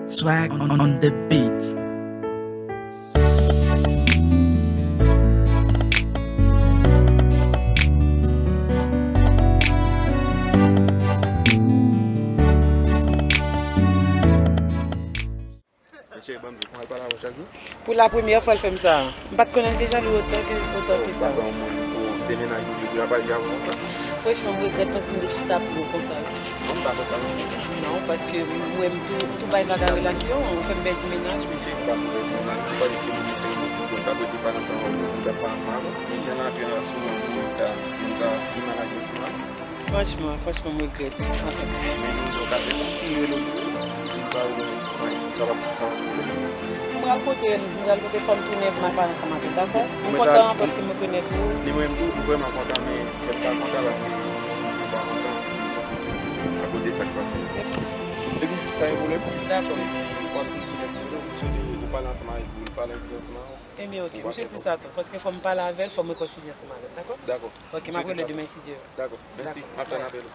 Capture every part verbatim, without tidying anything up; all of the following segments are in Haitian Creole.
Swag on, on the beat. Mesye, ban m di, konn al pale avè w chak jou? Pou la premyè fwa l fè m sa. M pa t konnen l te jalou otan ke, otan ke sa. Ou pa gen yon moun, ou se mennaj ou, li pou l ap aji avè w konsa? Franchman, m regrèt paske m te chita pou ou konsa. Non, m pa fè sa non. Non, paske m wè m tou, m tou bay vaga relasyon, ou fè m pèdi mennaj mwen. Ou pa pou pèdi mennaj, ou pa di se moun ou te renmen, ou t ap rete pale ansanm avè l, ou t ap pale ansanm avè l. Men jan l antre sou wòl pou l ta, pou l ta vin mal aji ansanm avè l. Franchman, franchman, m regrèt. Anfen. Men nou, nou ka fè sa, si l rele w, si l pa rele w, sa va, sa va pwoblèm. M pral kote l, m pral kote l, fò m tounen pou m al pale ansanm avè l, dakò? M kontan paske m rekonèt ou. Li menm tou, m vrèman kontan, men kè m pa kontan paske m pa kontan, m santi m tris tou, akoz de sa k pase. Ebyen, pa gen pwoblèm. Dakò. Epi, w ap di m kilè pou rele w, m swete ou pale ansanm avè l, pou l pale ansanm avè w. Ebyen, oke, m swete sa tou, paske fò m pale avè l, fò m rekonsilye ansanm avè l, dakò? Dakò. Oke, m ap rele demen si Dye vle. Dakò. Mèsi. M ap tann apèl ou.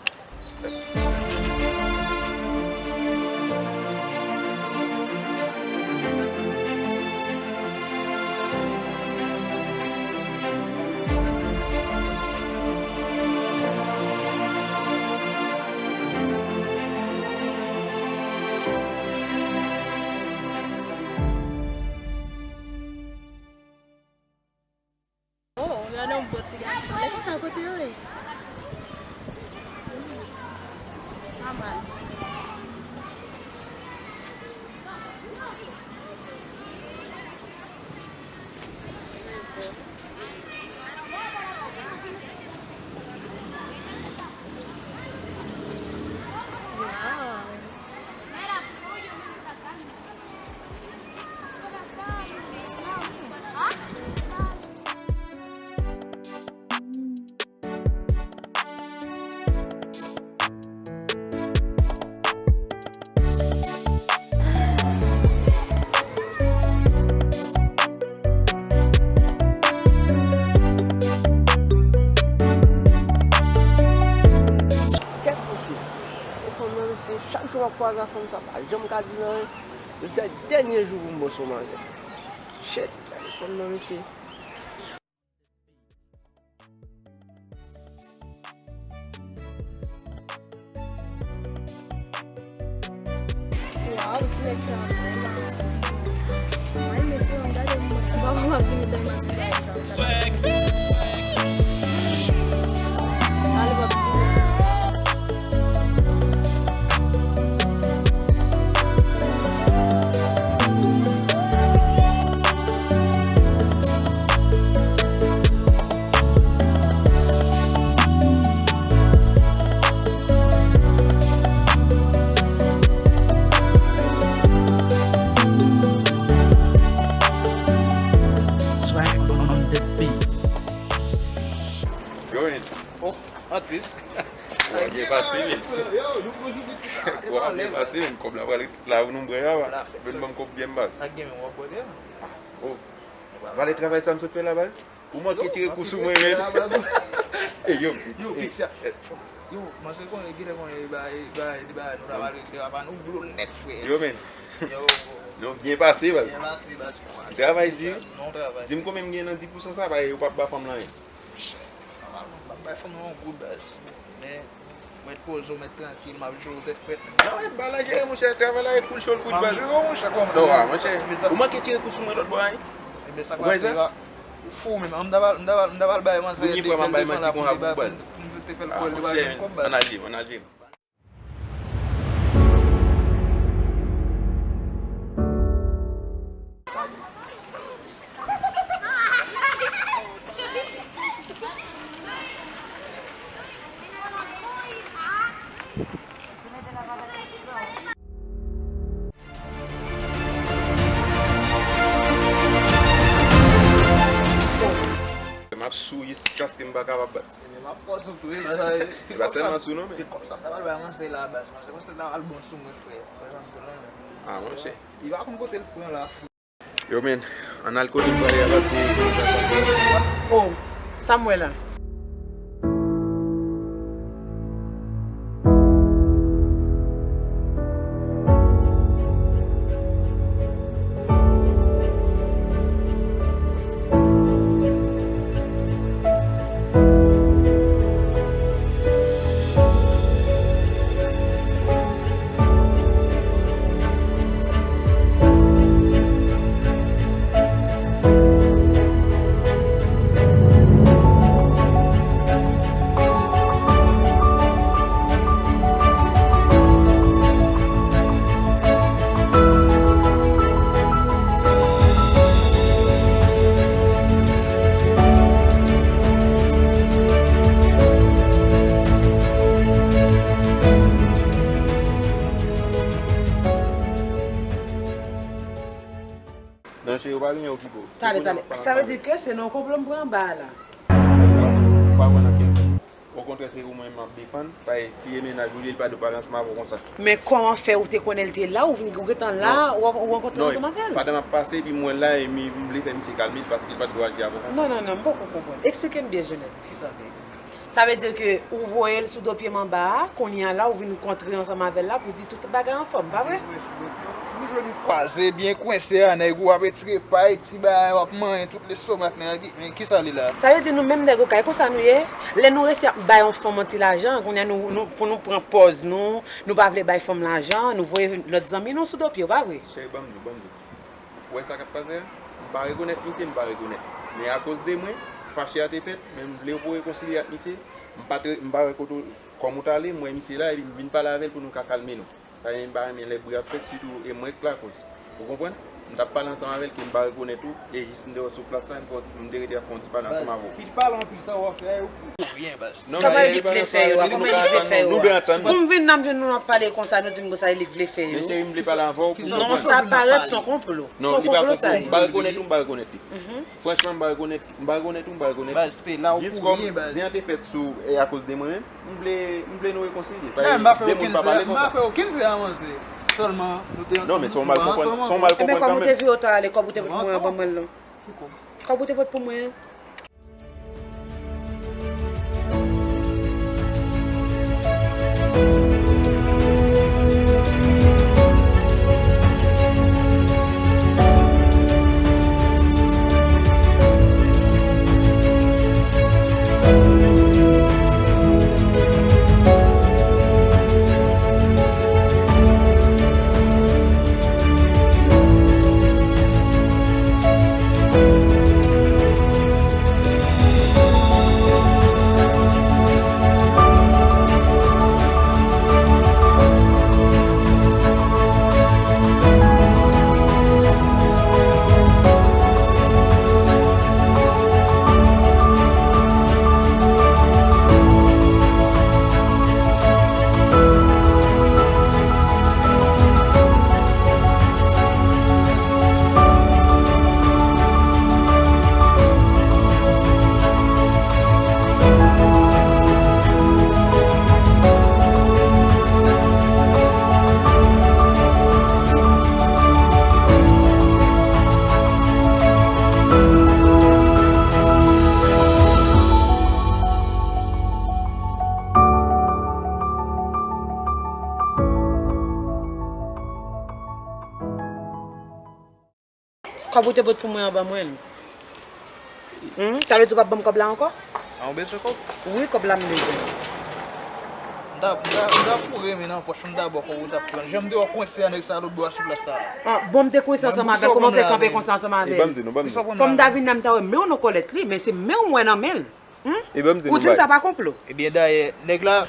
Oh, gade yon bon ti gason. E konsa kote yo ye? Pa mal. Wow. Kèt mesye. E fanm nan mesye, chak jou m ap kwaze ak fanm sa, pa janm ka di nan anyen. Jodi a dènye jou pou m bòs yon manzè. Shit, gade fanm nan mesye. Waw, ti nèg sa vrèman. Mwen mesye, mwen gade mwen, se pa mwen ap vini tan m ap vini sa. Swag. Ale, papi. Swag on the beat. Yo, men. Oh, atis. Ou ap byen pase, men. Ou ap byen pase, men. Kòb la pral la, nou bwè a, va. Vin ban m kòb byen, baz. Sa gen, men, w ap bwè byen. Oh. Valè travay sa m sot fè la, baz. Ou manke tire kou sou mwen, men. Ey, yo. Yo, piti a. Yo, manzè konnen, genlè konnen, e ba, e ba, e ba, nou ta pale de apa, nou blo nèt, frè. Yo, men. Yo. Nou byen pase, baz. Byen pase, baz. Travay di. Non, travay. Di m konbyen m gen nan dis pousan sa, ba, ou p ap ba fanm lan anyen. Nòmalman, m ap bay fanm nan yon goud, baz. Men, mèt poze w, mèt trankil, m ap jere w tèt frèt. Travay ba la jere, monchè, travay la e koul cho l kout, baz. M ap jere w, monchè, kòman? Non, a, monchè. Ou manke tire kou sou mwen lòt bò a, wi. Ebyen, sa k pase la? Ou fou menm. M ta pral, m ta pral, m ta pral bay manzè de sèl de fran la pou li ba, pou m te fè l kòb, li pa gen kòb, baz. Ann al jere, ann al jere. M ap souri jiskaske m pa kapab, baz. Ebyen, m ap fòse w tou, wi, baz. E pa sèlman sou non, men. Se kòb sa m ta pral bay manzè la, baz. Manzè, manzè la al bon sou mwen, frè. Wè sa m di w la, men. Ah, monchè. Li pa konn kote l pran la, frè. Yo, men, ann al kote m prale a, paske gen sa k pase. Oh, sa m wè la? Yo pa gen okipe w. Tande, tande. Sa vle di ke se nan konplo m pran anba a la. Ou pa konn ankenn. Okontrè, se ou mwen m ap defann. Paske si e mennaj ou li, li pa dwe pale ansanm avè w konsa. Men kòman fè ou te konnen l te la, ou vin, ou gentan la, ou, ou rankontre ansanm avè l? Non, pandan m ap pase, epi m wè l la, e mi, m vle fè misye kalme l, paske li pa t dwe aji avè w konsa. Non, non, non, m poko konprann. Eksplike m byen, Jonel. Kisa l te? Sa vle di ke ou voye l sou do pye m anba a, kounye a la, ou vin kontre ansanm avè l la pou di tout bagay anfòm, pa vre? Ou jwenn ou kwaze byen kwense a, nèg ou ap etire pay, ti bagay w ap manyen tout lestomak nèg la, men kisa li la? Sa vle di nou menm nèg okay konsa nou ye? Lè nou resi ap bay yon fanm yon ti lajan, kounye a nou, nou, pou nou pran pòz nou, nou pa vle bay fanm lajan, nou voye lòt zanmi nou sou do pye w, pa vre? Cheri, ban m di w, ban m di w. Ou wè sa k ap pase a? M pa rekonèt misye, m pa rekonèt. Men akoz de mwen, fache a te fèt, men m vle pou rekonsilye ak misye. M pa t re-, m pa wè kote w, kòm ou t ale, m wè misye la, epi m vin pale avè l pou nou ka kalme nou. Paske m pa renmen lè bri ap fèt, sitou e mwen k lakoz. Ou konprann? M t ap pale ansanm avè l ke m pa rekonèt ou, e jis m te wè w sou plas la, m fè yon ti, m te rete ap fè yon ti pale ansanm avè w. Pil pale anpil, sa w ap fè a yo pou ryen, baz. Non, kòman li vle fè yo a? Kòman li vle fè yo a? Pou m vin nan m jwenn nou ap pale konsa, nou di m konsa li vle fè yo. Men cheri, m vle pale avè w pou konprann. Non, sa parèt se yon konplo. Non, li pa konplo, m pa rekonèt ou, m pa rekonèt li. Franchman, m pa rekonèt, m pa rekonèt ou, m pa rekonèt li. Baz, pe la ou pou ryen, baz. Jis kòm zen an te fèt sou, e akoz de mwen menm, m vle, m vle nou rekonsilye. Paske de moun pa pale konsa. M pa fè okenn zen, m pa fè okenn zen avanse. Sèlman, nou te ansanm, nou pa ansanm ankò. Ebyen, kòm ou te vire w ta ale, kòb ou te pot pou mwen an, ban mwen l non. Ki kòb? Kòb ou te pot pou mwen an. Kòb ou te pot pou mwen an, ban mwen l. Hmm? Sa vle di ou p ap ban m kòb la ankò? A, ou bezwen kòb? Wi, kòb la m bezwen. M ta, m ta, m ta foure men nan pòch mwen dabò, kòb ou t ap pran. Jan m te wè w kwense a nèg sa lòt bò a sou plas sa. Ah, bon, m te kwense ansanm avè l, kòman w fè kanpe konsa ansanm avè l? Fò m ta vin la, m ta wè men w nan kòlèt li, men se men w m wè nan men l. Hmm? Ou di m sa pa konplo? Ebyen, dayè, nèg la,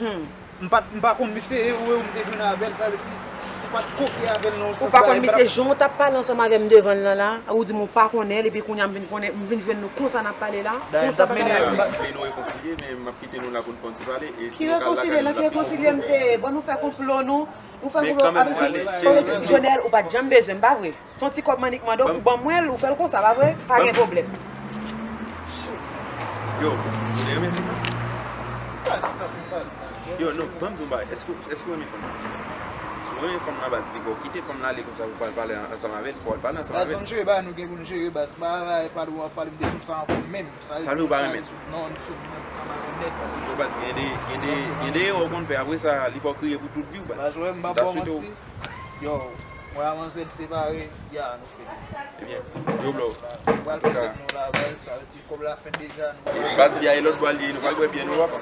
m pa, m pa konn misye, e ou, e ou m te jwenn avè l, sa vle di, se pa t koke avè l, non. Ou pa konn misye, jan w t ap pale ansanm avè m devan l lan la, ou di m ou pa konnen l, epi kounye a m vin konnen, m vin jwenn nou konsa n ap pale la, konsa bagay la ye. M vle nou rekonsilye, men m ap kite nou la pou n fè yon ti pale, e si nou ka lakay nou la. Ki rekonsilye? Nan ki rekonsilye m te ye? Bon, nou fè konplo nou, nou fè konplo avè ti Jonel, ou pa t janm bezwen m, pa vre? Se yon ti kòb m annik mande w pou ban mwen l, ou fè l konsa, pa vre? Pa gen pwoblèm. Yo, ou te renmen fanm nan? Yo, non, ban m di w yon bagay. Èske, èske w renmen fanm nan? Si w renmen fanm nan, baz, piko, kite fanm nan ale konsa pou w al pale ansanm avè l, fò w al pale ansanm avè l. Baz, ann jere bagay nou gen pou n jere, baz. M pa pale w ap pale m de fanm sa ankò menm. Sa vle di ou pa renmen l? Non, m sou m pa renmen l nèt, baz. Yo, baz, gen de, gen de, gen de erè w konn fè, apre sa, li fè w kriye pou tout vi w, baz. Baz, wè, m pa ba w manti. Yo, mwen a manzè n separe, ya, nou fini. Ebyen, yo blo. Nou pral pèmèt nou la, baz, sa vle di kòb la fèt deja, nou. E baz, bya e lòt bò a l ye, nou pral bwè byè nou, papa.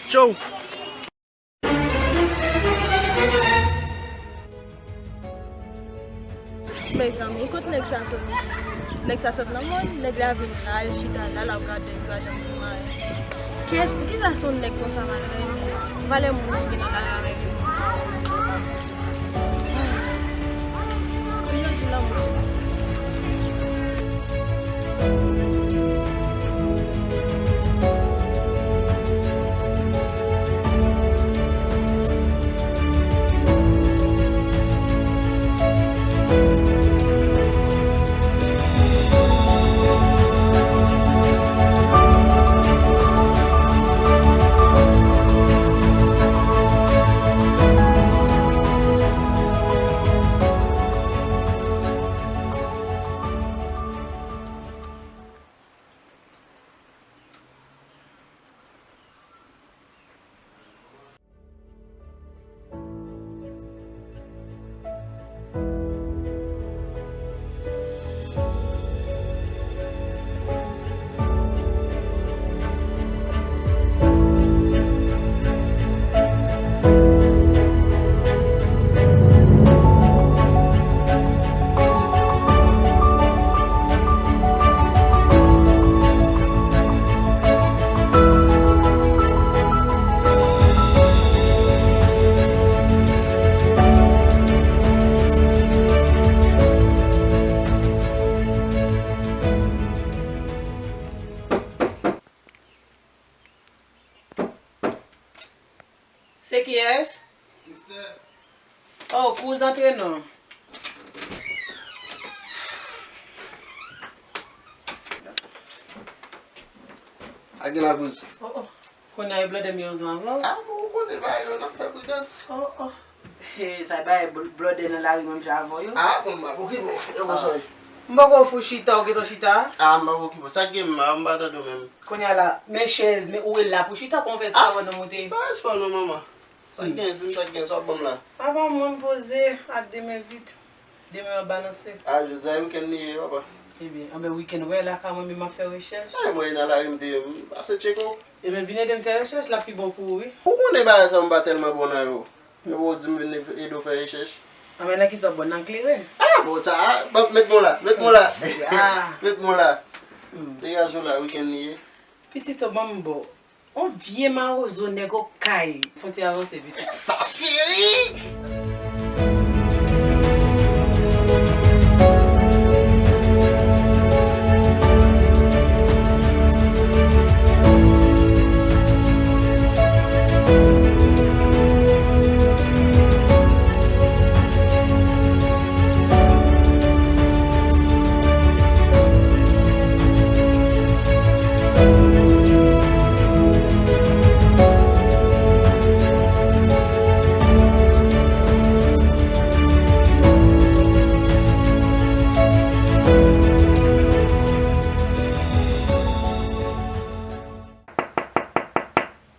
Tchou! Mezanmi, kot nèg sa soti? Nèg sa sot nan mòn, nèg la vin la, l chita la, l ap gade m, li pa janm di m anyen. Kèt, poukisa se yon nèg konsa m al renmen? Valè moun ki gen nan lari a renmen moun. Kòm yo di lanmou se konsa. Se kiyès? Mister. Oh, kouz, antre non. A gen la kouz. Oh, oh. Kounye a e blòdè m yo ansanm avè w? Ah, bon, ou konnen bagay yo, n ap fè pridans. Oh, oh. He, sa bay bl-, blòdè nan lari menm jan avè w yo? Ah, bon, m ap okipe w. Yo konsa w ye. M poko fou chita, ou gentan chita? Ah, m ap okipe w. Sa k gen m, m pa tande w menm. Kounye a la, men chèz, men ou la pou chita, kòman w fè sou kawòd nan monte? Ah, fè respè w non, manman. Sa k gen, di m sa k gen, sa w ap ban m la? Apa mwen m poze ak de men vid, de men an balanse. Ah, jodi a wikenn li ye, papa. Ebyen, anben wikenn, ou wè lakay mwen menm m ap fè rechèch. Ay, mwen nan lari m te, m pase tcheke w. Ebyen, vin ede m fè rechèch, l ap pi bon pou ou, wi. Ou konnen bagay sa yo m pa tèlman bon nan yo. Men ou di m vin ede w fè rechèch. Anben, nan kisa w bon nan kleren? Ah, bon, sa, bon, met mwen la, met mwen la. Ah. Met mwen la. Hmm. Degaje w la, wikenn li ye. Pitit, ban m ba w. On vye mawozo nèg Okay. Fon ti avanse vit. Sa cheri!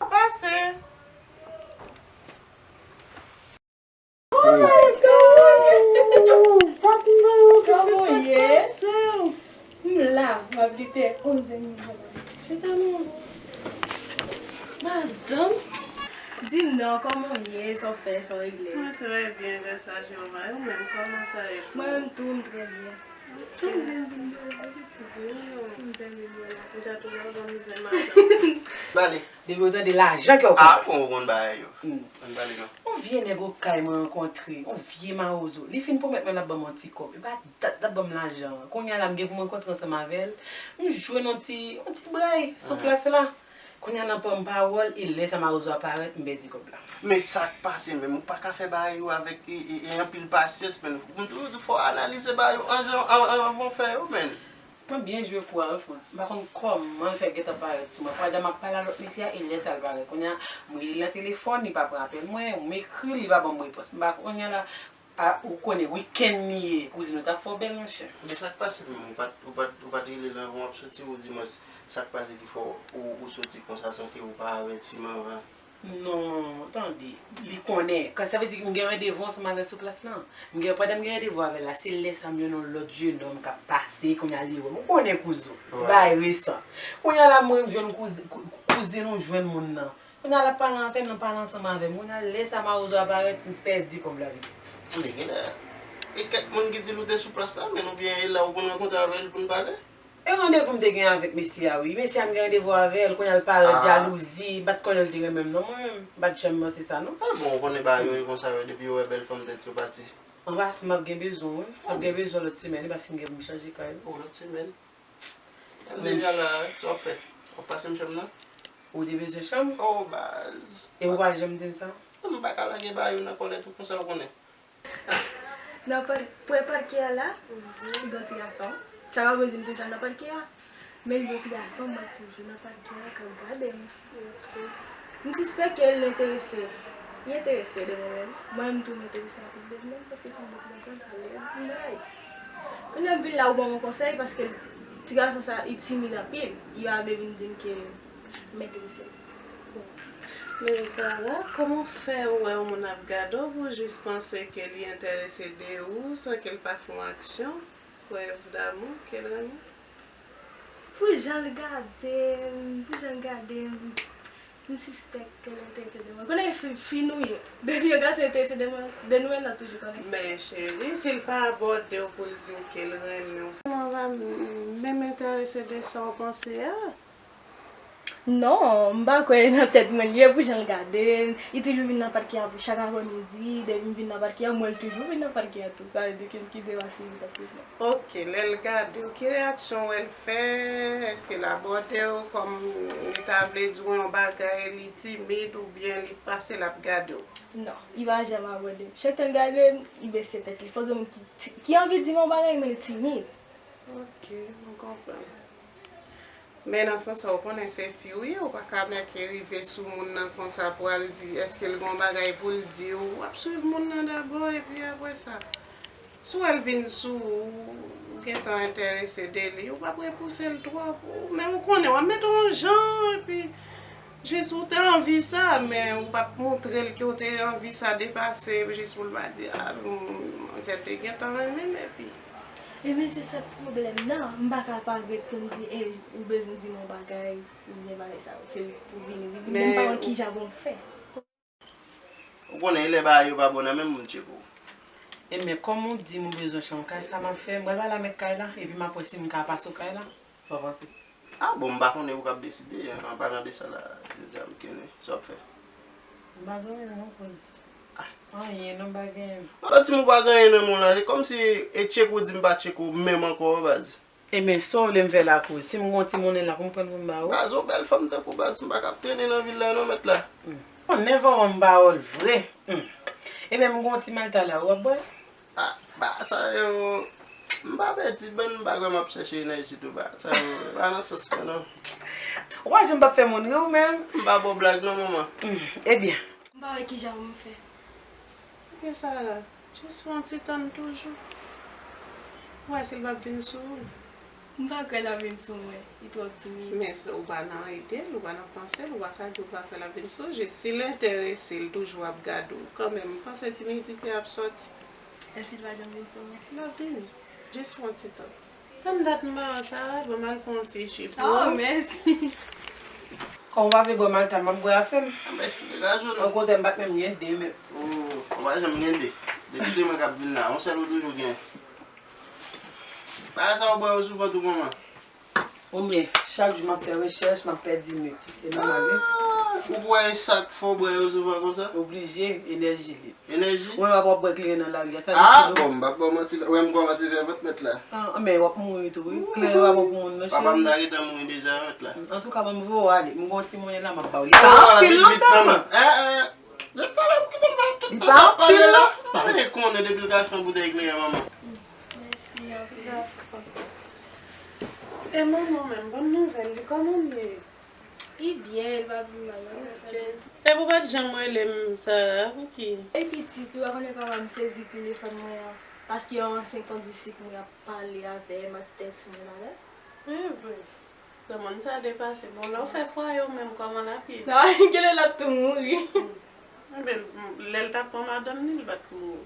Pase. Oh my God! Kòman w ye? M la, m ap lite. Oh, zenny. Chita non. Madanm. Di m non, kòman w ye? Sa w fè, sa w regle? Mwen trè byen, gras a Jewova. E ou menm, kòman sa ye pou ou? Mwen menm tou, m trè byen. Sa w di m, di m non, pitit? Di m non. Sa w di m, di m non la? M ta toujou ap ban mizè madanm. Bale. Depi w tande lajan kè w kontan. Ah, bon, ou konn bagay yo. Hmm. Ann pale non. On vye nèg Okay mwen rankontre, on vye mawozo. Li fin pwomèt mwen l ap ban m on ti kòb. E pa dat l ap ban m lajan an. Kounye a la, m gen pou m rankontre ansanm avè l. M jwenn on ti, on ti bray sou plas la. Kounye a nan pran m pawòl, e lè sa mawozo a parèt, m pèdi kòb la. Men sa k pase menm, ou pa ka fè bagay yo avèk e, e, e anpil pasyans, men m toujou di w fò w analize bagay yo an, an, an, anvan w fè yo, men. Mwen byen jwe kou a wi, Kouz. M pa konn kòman l fè gentan parèt sou mwen. Pandan m ap pale a lòt mesye a, e lè sa l parèt. Kounye a, m rele l nan telefòn, li pa pran apèl mwen, m ekri l, li pa ban m repons. M pa kounye a la, a, ou konnen, wikenn li ye, kouzin ou t ap fè w bèl, monchè. Men sa k pase menm, ou pa t, ou pa t, ou pa t rele l anvan w ap soti, ou di mwen sa k pase ki fè w, ou, ou soti konsa san ke ou pa avèti m anvan? Non, tande, li konnen. Kan sa vle di m gen randevou ansanm avè l sou plas lan. M gen, pandan m gen randevou avè l la, se lè sa m jwenn yon lòt jenòm k ap pase, kounye a li wè m. Ou konnen kouzou. Wi. Bagay resan. Kounye a la, mwen, m jwenn kouzi-, kou-, kou-, kouzin ou jwenn moun nan. Kounye a l ap pale avè m, l ap pale ansanm avè m. Kounye a, lè sa mawozo a parèt, m pèdi kòb la pitit. Men genlè, E kèk moun ki di l ou te sou plas la, men oubyen e la ou konn rankontre avè l pou n pale? E randevou m te gen avèk mesye a, wi. Mesye a m gen randevou avè l, kounye a l parèt, jalouzi, m pa t konnen l te renmen m, non, mwen menm. M pa t janm panse sa, non. Ah bon, ou konnen bagay yo ye konsa, wi, depi yo wè bèl fanm tèt yo pati. An pasan, m ap gen bezwen w, wi. M ap gen bezwen w lòt semèn, wi, paske m gen pou m chanje kay, wi. Oh, lòt semèn? M deja la, sa w ap fè? W ap pase m chanm nan? Ou te bezwen chanm? Oh, baz. E ou pa janm di m sa? M pa ka lage bagay yo nan kòlèt ou konsa, ou konnen. Nan pa-, prè pakè a la, li gen yon ti gason. Chak apre di m toujou nan pakè a. Men li gen yon ti gason, mwen toujou nan pakè a k ap gade m. M sispèk ke l enterese. Li enterese de mwen menm. Mwen menm tou m enterese anpil de li menm, paske se yon bon ti gason, li trè lèd, m dray. Kounye a m vin la ou ban mwen konsèy, paske ti gason sa, li timid anpil. Li pa vle vin di m ke m enterese l. Men Sarah, kòman w fè ou wè yon moun ap gade w pou w jis panse ke li enterese de ou san ke l pa fè yon aksyon, prèv damou ke l renmen? Pou jan l gade m, pou jan l gade m, m sispèk ke l enterese de mwen. Konnen fi, fi nou ye. Depi yon gason enterese de mwen, de nou menm n ap toujou konnen. Men cheri, si l pa abòde w pou l di w ke l renmen w, sa va menm enterese de sa w panse a? Non, m pa kwè nan tèt mwen li ye pou jan l gade m. Li toujou vin nan pakè a pou chak aprèmidi, depi m vin nan pakè a, m wè l toujou vin nan pakè a tou. Sa vle di ke l kite m ap swiv li, t ap swiv mwen. Ok, lè l gade w, ki reyaksyon w wè l fè? Èske l abòde w kòm li ta vle di w yon bagay, li timid oubyen li pase l ap gade w? Non, li pa janm abòde m. Chak tan l gade m, li bese tèt li. Fòk gen moun ki, ki anvi di m yon bagay, men l timid. Ok, m konprann. Men nan sans sa, ou konnen se fi w ye, ou pa ka mèke rive sou moun nan konsa pou al di, èske l gen yon bagay pou l di w? W ap swiv moun nan dabò, epi apre sa, si w wè l vin sou ou, ou gentan enterese de li, ou p ap repouse l twòp, ou, men ou konnen, w ap mete yon jan, epi jis ou te anvi sa, men ou p ap montre l ke w te anvi sa depase, jis pou l pa di, a, manzè te gentan renmen m, epi Ebyen, se sa k pwoblèm nan. M pa ka parèt pou m di, ey, ou bezwen di m yon bagay, oubyen bagay sa yo. Se pou vini, vini. Men m pa wè kijan pou m fè. Ou konnen, lè bagay yo pa bon nan men moun, tcheko. Ebyen, kòm ou di m ou bezwen chanm kay, sa m ap fè, m pral pale a mèt kay la, epi m ap wè si m ka pase w kay la. Sa w panse? Ah bon, m pa konnen ou k ap deside, an palan de sa la, jodi a wikenn wi, sa w ap fè? M pa gen anyen non, kouz. Ah. Anyen non, m pa gen anyen. Lòt si m ou pa gen anyen nan men w la, se kòmsi e tcheko di m pa tcheko menm ankò, baz. Ebyen, sa w vle m fè la, kouz? Si m gen yon ti monnen la pou m pran pou m ba ou? Baz, yon bèl fanm tankou w, baz, m pa ka ap trennen nan vil la non, mèt la. Hmm. Bon, nève w ban m pawòl vre. Hmm. Ebyen, m gen yon ti malta la, w ap bwè? Ah, ba sa yo, m pa pèdi, ban m pa kwè m ap chèche enèji tou ba. Sa yo, pa nan sans mwen non. Ou pa janm p ap fè moun ri ou menm. M pa ba w blag non, manman. Hmm, ebyen. M pa wè kijan pou m fè. Ebyen, Sarah, jis fè yon ti tann toujou. Ou wè si l p ap vin sou ou. M pa kwè l ap vin sou mwen. Li twò timid. Men si ou pa nan ide l, ou pa nan panse l, ou pa ka di ou pa kwè l ap vin sou ou. Jis si l enterese, l toujou ap gade w. Kanmenm, m panse timidite ap sòti. Èske l pa janm vin sou mwen? L ap vin. Jis fè yon ti tan. Tann dat m ba w sa, ban m al pran yon ti ji pou ou. Oh, mèsi. Kòm ou pa vle bwè malta, m ap bwè afè m. Anben, degaje w non. Okontrè, m pa t menm gen de menm. Oh, ou pa janm gen de. Depi se mwen k ap vin la, yon sèl ou toujou gen. Bagay sa ou bwè yo souvan tou, manman? Oubyen, chak jou m ap fè rechèch, m ap pèdi nèt. E nòmal, wi. Ah, ou kwè e sa k fè w bwè yo souvan konsa? Oblije, enèji li. Enèji? Ou menm ap wè w ap bwè kleren nan lari a, sa vle di. Ah, bon, m p ap ba w manti, ou wè m kòmanse fè vant mèt la. Ah, men w ap mouri tou, wi. Kleren pa bon pou moun, non, cheri. Papa m ta gentan mouri deja, mèt la. Antouka, ban m voye w ale. M gen yon ti monnen la, m ap ba w. Li pa anpil, non, sèlman. Eh, eh. Depi talè pou kite m fè tout tan sa ap pale la. Li pa anpil, non. Mwen konnen depi l ka achte yon boutèy kleren, manman. Mèsi anpil. E manman menm, ban m nouvèl li, kòman l ye? Li byen, li pa pi mal, non, men sa. Ok. Epi w pa t janm rele m, Sarah, pouki? E pitit, ou pa konnen papa m sezi telefòn mwen an, paske yon ansyen kondisip mwen ap pale avè m, ap tèks mwen la, la. E vre. Granmoun sa depase. Bon, lè w fè fwaye w menm, kòman l ap ye? Non, genlè l ap tou mouri. Hmm. Enben, lè l t ap pran madanm ni, l pa t mouri.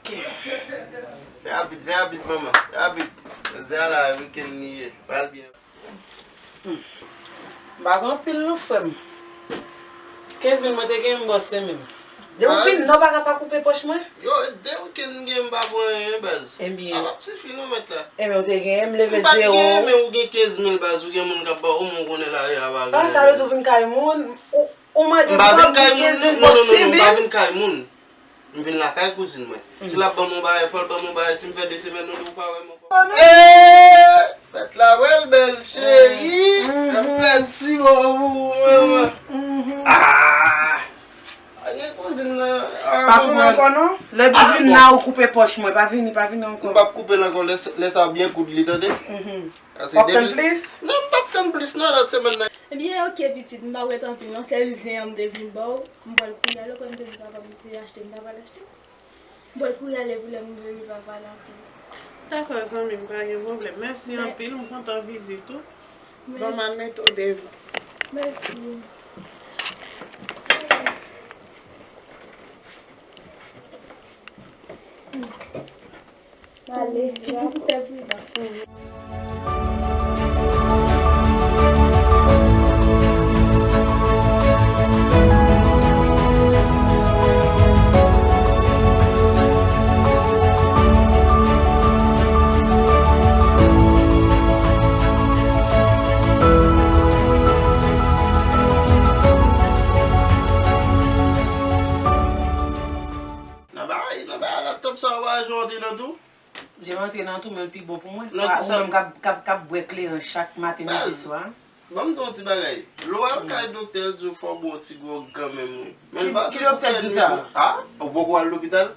Fè rapid, fè rapid, manman. Fè rapid. Jodi a la, wikenn li ye. Pral byen. Hmm. M pa gen anpil non, frè m. Kenz mil mwen te genyen, m ba w senk mil. Depi w vin nan, w pa ka pa koupe pòch mwen? Yo, de wikenn m gen, m pa pran anyen, baz. Ebyen. A p ap sifi non, mèt la. Ebyen, ou te genyen, m leve zewo. M pa t genyen, men ou gen kenz mil, baz, ou gen moun k ap ba w, ou konnen lari a pa gen. Ah, sa vle di ou vin kay moun, ou, ou mande m, m pa vin kay moun, non, non, non, non, m pa vin kay moun. M vin lakay kouzin mwen. Si l ap ban m yon bagay, fò l ban m yon bagay. Si m fè de semèn, nou di ou pa wè m ankò. Eee! Fèt la pral bèl, cheri. Fèt si bon pou ou, manman. Ah! Pa gen kouzin nan. Pa tounen ankò, non? Lè m vin la, ou koupe pòch mwen. Pa vini, pa vini ankò. M p ap koupe l ankò. Lè, lè sa byen koud li, tande? Paske w ap tann plis? Non, m p ap tann plis, non, lòt semèn nan. Ebyen, oke, pitit, m pa wè t anpil, non. Sèl zen an m te vin ba w. M pral kouri ale, kòm m te di papa m te achte, m ta pral achte. M pral kouri ale pou lè m vini papa la. Dakò, zanmi m, pa gen pwoblèm. Mèsi anpil, m kontan vizit ou. Bon, m a mete w devan. Mèsi. Ale, fè pridan. Nan bagay, nan bagay laptop sa, ou pa jwe antre nan tou? Jan w antre nan tou, men l pi bon pou mwen. Nan ki sa? Ou menm k ap, k ap, k ap bwè kleren chak maten, midi, swa. Ban m di w yon ti bagay. Lè w al kay doktè, l di w fò w bwè yon ti gwòg kanmenm, wi. Men l pa toujou fè li bon. Ki doktè k di w sa? A? Ou poko al lopital?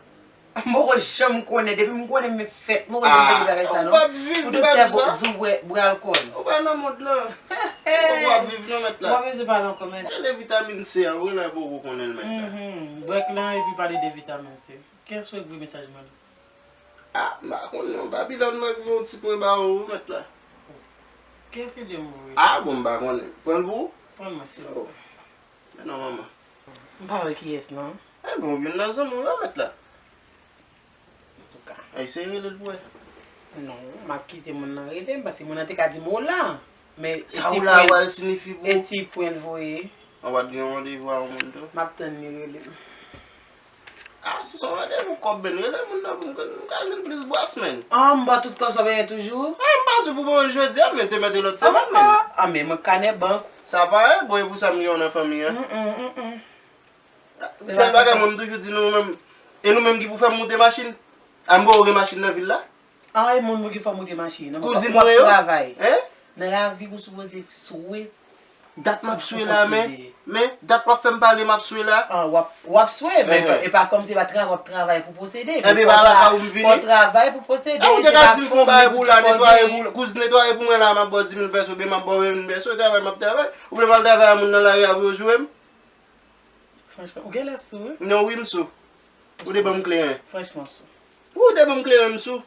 M poko janm konnen. Depi m konnen m fèt, m poko janm tande bagay sa, non. Pou doktè di w bwè, bwè alkòl. Ou pa nan mond lan. Ou poko ap viv non, mèt la. Mwen bezwen pale ankò, mèsi. Rele vitamin C a, wi, lè poko konnen l, mèt la. Bwè kleren epi pale de vitamin C. Kiyès w voye mesaj mwen la? A, m pa konnen non, Babilòn, mwen voye yon ti pwen ba ou, wi, mèt la. Kiyès ki di m voye? A, bon, m pa konnen. Pran l pou ou? Pran mwen, silvouplè. Men non, manman. M pa wè kiyès, non. E bon, youn nan zanmi w yo, mèt la. Antouka. Eseye rele l pou wè. Non, m ap kite moun nan rele m, paske moun nan te ka di m ou la. Men sa ou la, w al siyifi pou ou. E ti pwen l voye. Ou pa t gen yon randevou a yon moun tou? M ap tann li rele m. A, si se yon randevou kòb, men rele moun nan pou m ka, m ka jwenn plis bwas, men. An, m ba w tout kòb sa w genyen toujou? A, m pa di w pou ban m jodi a, men te mete lòt semèn, men. A, men mwen kanè bank. Sa pa anyen, bon, e pou sa m gen w nan fanmi an. Sèl bagay, mwen, m toujou di nou menm, e nou menm ki pou fè m moute machin? A, m ba w gen machin nan vil la? An, e moun pou ki fè w moute machin? Kouzin mwen yo? Nan lavi, ou sipoze swe. Dat m ap swe la, men, men, dat w ap fè m pale, m ap swe la. An, w ap, w ap swe, men e pa kòmsi e pa travay w ap travay pou posede. Enben, pa lakay ou m vini. Fò w travay pou posede. A, ou te ka di m fè yon bagay pou w la, netwaye pou, kouz netwaye pou mwen la, m ap ba w dis mil pèso, oubyen m ap ba w ven mil pèso, travay m ap travay. Ou vle m al travay a moun nan lari a pou yo joure m? Franchman, ou genlè sou, wi. Non, wi, m sou. Ou te ban m kleren. Franchman, sou. Ou te ban m kleren, m sou.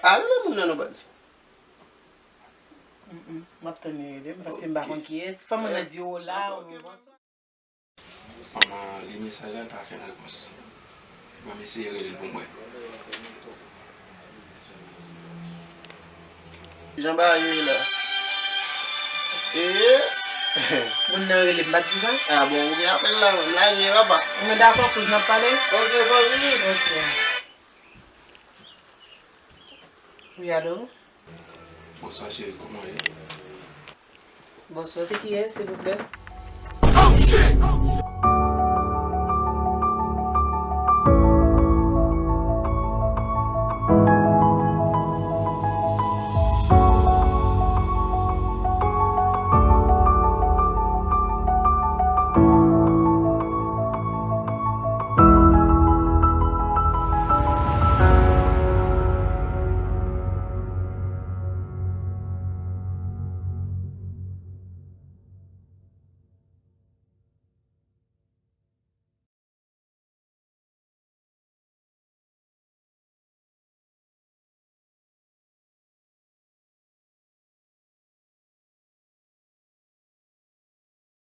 A, rele moun nan non, baz. M ap tann li rele m, paske m pa konn kiyès. Fò moun nan di w la, ou bonswa. Manman li mesaj la, l pa fè m repons. Ban m eseye rele l pou m wè. Jan bagay yo ye la. Ee. Moun nan rele m, m pa t di sa? A bon, ou gen apèl la, m lage, papa. Mwen dakò, kouz, n ap pale? Ok, fanmi. Ok. Wi, alo? Bonswa, cheri, kòman w ye? Bonswa, se kiyès, silvouplè?